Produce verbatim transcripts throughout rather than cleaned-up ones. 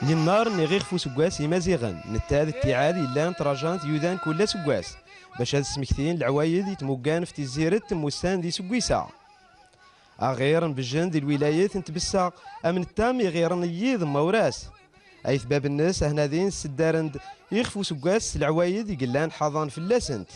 Յննար նեղիղ ֆուսուգուես իմեզիղն, նտեդ տիեդ իլեն տրաժանտ յուդեն կուլես ուգուես, բշետ սմիքտին լավայիդ իտ մուգեն ֆտիզիրտ մուսեն դիսուգույսա։ Աղերն բժն դիլվիլայիդ ընտ բսա, ամնտամ իղերն իիդ մաուրաս։ Այդ բեբնս ահնադին սդերնդ իղ ֆուսուգուես լավայիդ իգլեն հազան ֆլեսնտ։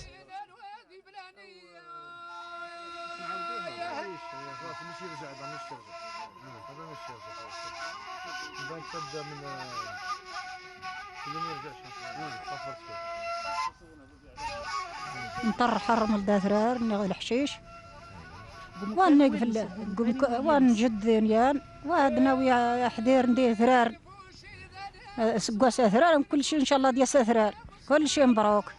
نطر حرم الداثرار نغ الحشيش. وان نقفل قبك وان جدين يان. وهدنا ويا حدير ندير ثرار. سقوس ثرار كل شيء ان شاء الله ديس ثرار. كل شيء مبروك.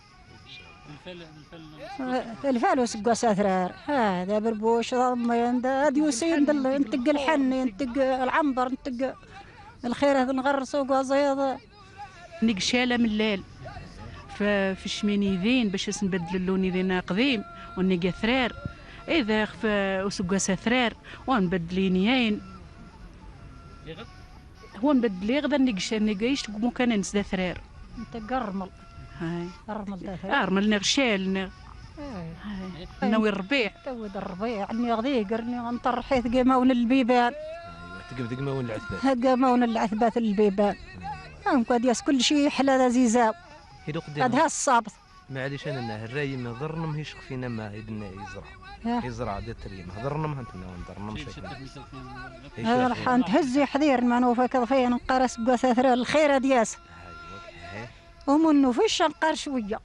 الفلوس قوس ثرار هذا بربوش ضمين ده اديوسين دل انتق الحني انتق العنبر انتق الخير هذا نغرسو قوزيض. نقشالة من الليل. في شميني ذين باش نبدل اللون ذين قديم. ونقى ثرار. اذا خف اسقوس ثرار. ونبدلين يين. هو نبدل يغدا نقش نقيش ممكن نسدا ثرير. انت قرمل. هاي. قرمل ده ثرير. قرمل نغشيل نغ. هاي. هاي. نوي الربيع. تو الربيع اني غدي قرني انطر حيث قيمون البيبان. ايوه تقم تقمون العثبات. قيمون العثبات البيبان. هم قد يس كل شيء حلا لذيذة. هي لو قدام. قد هالصابت. معليش انا نهر راي ما ضرنم هيش خفينا ما يدنا يزرع. يزرع ده تريم هضرنم هنتنا ونضرنم شكل. هذا الحان تهزي حذير ما نوفا كضفين نقرس بقثاثر الخير دياس. ومنه في الشنقار شوية.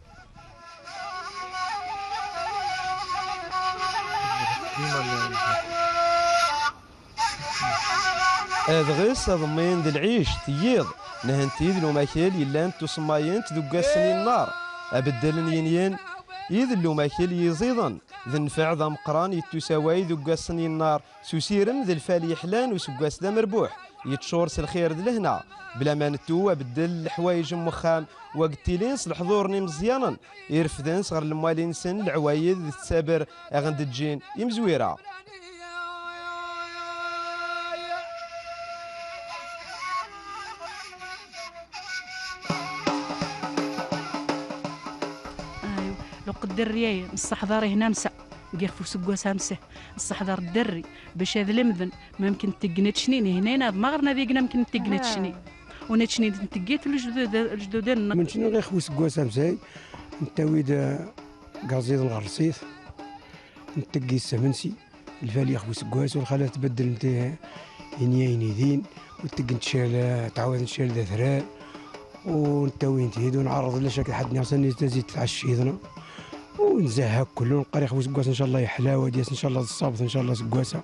Adɣes aḍemmin d lɛic teyyiḍ, nehenti d lumakil yellan tusemmayent deg wass n yennar, abeddel n yinyen, id lumakil yiẓiḍen, d nnfeɛ d ameqqran yettusaway deg wass n yennar, s usirem d lfal yeḥlan useggas d amerbuḥ, yeččur s lxir d lehna, bla ma nettu abeddel n leḥwayeǧ n wexxam, wag ttilin s leḥḍur n imeẓyanen, irefden s ɣer lemwali-nsen leɛwayed d ttaber, aɣ-n-d-ǧǧin imezwira. Ayu, luqed derri ay, nessaḥḍar ihna amsa, giɣ f useggas amsa, nessaḥḍar derri, bac ad lemden, ma mken tegnet cnin, ihna ad maɣren ad igen amken tegnet cnin. Ur nettcni n teggit lejdud-, lejduden-nneɣ. Mennecni ɣef useggas amsay, nettawi-d, eh, gaẓiḍen ɣer rṣif, netteggi s imensi, lfali ɣef useggas, u lxalat tbeddlent, eh, inyayen idin, u tteggent ccal, eh, tɛawdent ccal d atrar, u nettawi-tent-id, u nɛerreḍ ulac akka ḥedd nniɣ s anni tazit tɛecc yid-neɣ. U nzehha kullun, qari ɣef useggas, ncallah yeḥla, wad yas, ncallah d ṣṣabt, ncallah aseggas-a.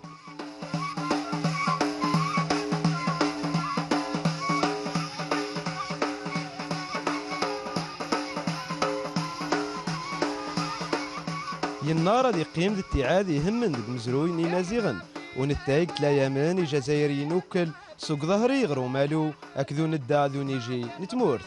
Yennar ad iqqim d ttiɛad ihemmen deg umezruy n Yimaziɣen, u nettay deg tlayamen Ijazayer yenukkel, seg uḍehri ɣer umalu, akked unedda d uniji n tmurt.